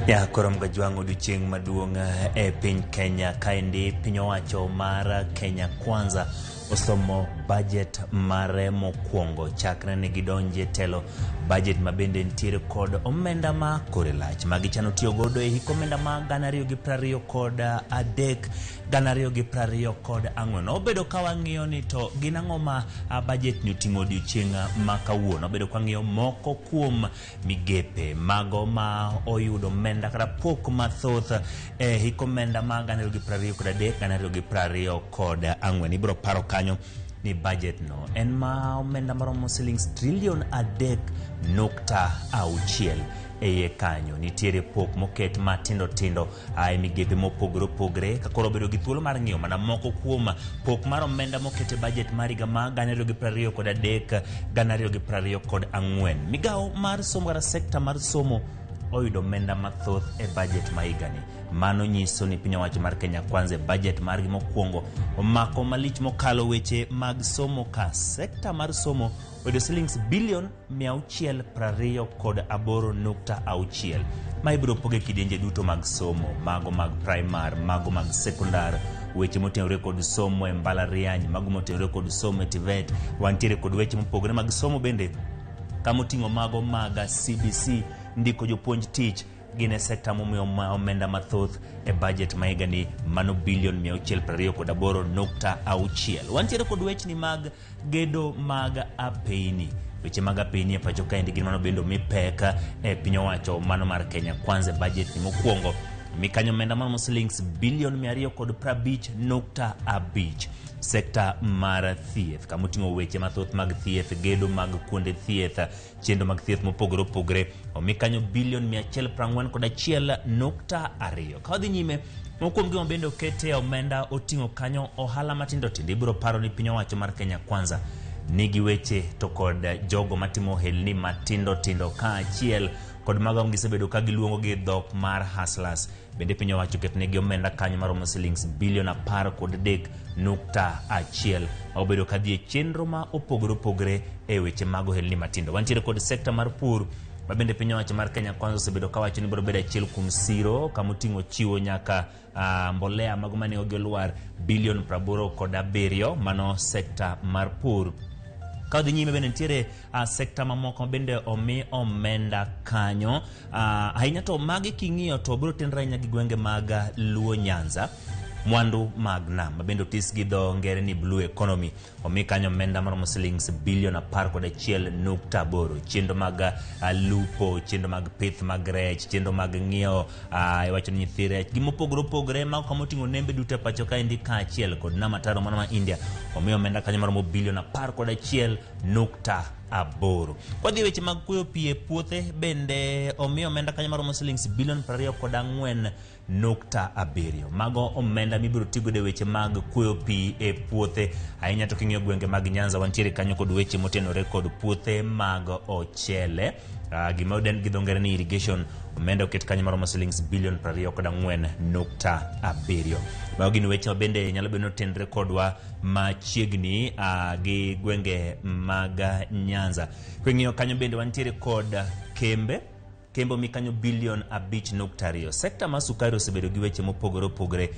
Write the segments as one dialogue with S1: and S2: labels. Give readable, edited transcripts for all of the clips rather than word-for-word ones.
S1: Ya koro Mgajwang' odiochieng' maduong' e piny Kenya kaendi piny owacho mar Kenya Kwanza osomo budget mare mokwongo chakre ne gidonje telo, budget ma bende nitiere kod omenda ma kore lach ma gichano tiyo godo e hik omenda ma 2023 2024. Obedo ka wang'iyo ni to gin ang'o ma budget ni oting'o odiochieng' ma kawuono. Obedo ka wang'iyo moko kuom migepe mago ma oyudo omenda kata pok mathoth e hik omenda ma 2023 2024. Ibiro paro kanyo ni budget no en ma omenda maromo silings trilion 3.6. E iye kanyo nitiere pok moket matindo tindo e migepe mopogore opogore, ka koro obedo gi thuolo mar ng'iyo mana moko kuom pok mar omenda moket e budget mar higa ma 2023 2024. Migawo mar somo kata sekta mar somo oyudo omenda mathoth e budget ma higani. Mano nyiso ni piny owacho mar Kenya Kwanza e budget margi mokwongo omako malich mokalo weche mag somo, ka sekta mar somo oyudo silings bilion 628.6 ma ibiro pog e kidienje duto mag somo, mago mag primar, mago mag sekondar, weche motenore kod somo e mbalariany, mago motenore kod somo e TVET. Wantiere kod weche mopogore mag somo bende kamoting'o mago mag CBC, ndiko jopuonj tich gin e sekta momiyo omenda mathoth e budget ma higani, mano bilion 628.6. Wantiere kod wechni mag gedo mag apeyni. Weche mag apeyni e pacho kaendi gin mano bende omi pek e piny owacho mano mar Kenya Kwanza e budget ni mokwongo mikanyo omenda maromo silings bilion 250.5. Sekta mar thieth kamoting'o weche mathoth mag thieth, gedo mag kuonde thieth, chenro mag thieth mopogore opogore, omi kanyo bilion 141.2. Ka wadhi nyime, moko kuom gima bende okete omenda oting'o kanyo ohala matindo tindo. Ibiro paro ni piny owacho mar Kenya Kwanza nigi weche to kod jogo matimo ohelni matindo tindo kaachiel kod mago ma gisebedo ka giluongo gi dhok mar hustlers. Bende piny owacho oketnegi omenda kanyo maromo silings bilion 13.1 ma obedo ka dhi e chenro ma opogore opogore e weche mag ohelni matindo. Wantiere kod sekta mar pur ma bende piny owacho mar Kenya Kwanza osebedo kawacho ni biro bedo achiel kuom siro kamoting'o chiwo nyaka mbolea mago ma nengogi olwar bilion 87, mano sekta mar pur. Ka odhi nyime bende nitiere sekta mamoko ma bende omi omenda kanyo ahinya, to magi king'iyo to biro tenre ahinya gi gwenge mag Luo Nyanza. Mwandu mag nam ma bende otis gi dho ngere ni blue economy omi kanyo omenda maromo silings bilion 11.8. Chenro mag lupo, chenro mag pith mag rech, chenro mag ng'iewo iwacho ni nyithi rech gi mopogore opogore, mago kama oting'o nembe duto e pacho kaendi kaachiel kod nam ataro mano ma India omiyo omenda kanyo maromo bilion 11.8. Kwadhi e weche mag kuoyo pi e puothe bende omiyo omenda kanyo maromo silings bilion 24.7. Mago omenda mibiro tigodo e weche mag kuoyo pi e puothe ahinya, to king'iyo gwenge mag Nyanza wantiere kanyo kod weche motenore kod puothe mag ochele, gima odend gi dho ngere ni irrigation, omenda oket kanyo maromo silings bilion 24.7. Mago gin weche ma bende nyalo bedo ni otenre kodwa machiegni gi gwenge mag Nyanza. King'iyo kanyo bende wantiere kod kembe. Kembe omi kanyo bilion 5.2. Sekta mar sukari osebedo gi weche mopogore opogore.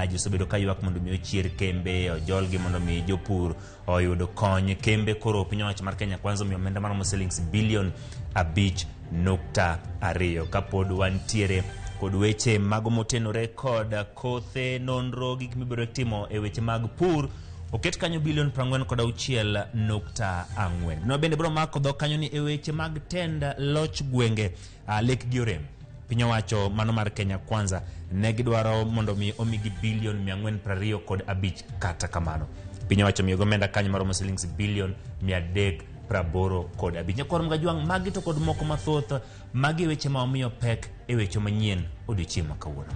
S1: Ji osebedo ka ywak mondo mi ochier kembe, ojolgi mondo mi jopur oyud kony. Kembe koro piny owacho mar Kenya Kwanza omiyo omenda maromo silings bilion 5.2. Kapod wantiere kod weche mago motenore kod kothe, nonro, gik mibiro timo e weche mag pur, oket kanyo bilion 46.4. No bende biro mako dhok kanyo ni e weche mag tend loch gwenge, lek gi orem. Piny owacho mano mar Kenya Kwanza ne gidwaro mondo mi omigi bilion 425, kata kamano piny owacho miyogi omenda kanyo maromo silings bilion 385. Nyakwar Mgajwang', magi to kod moko mathoth, magi e weche ma omiyo pek e weche manyien odiochieng' ma kawuono.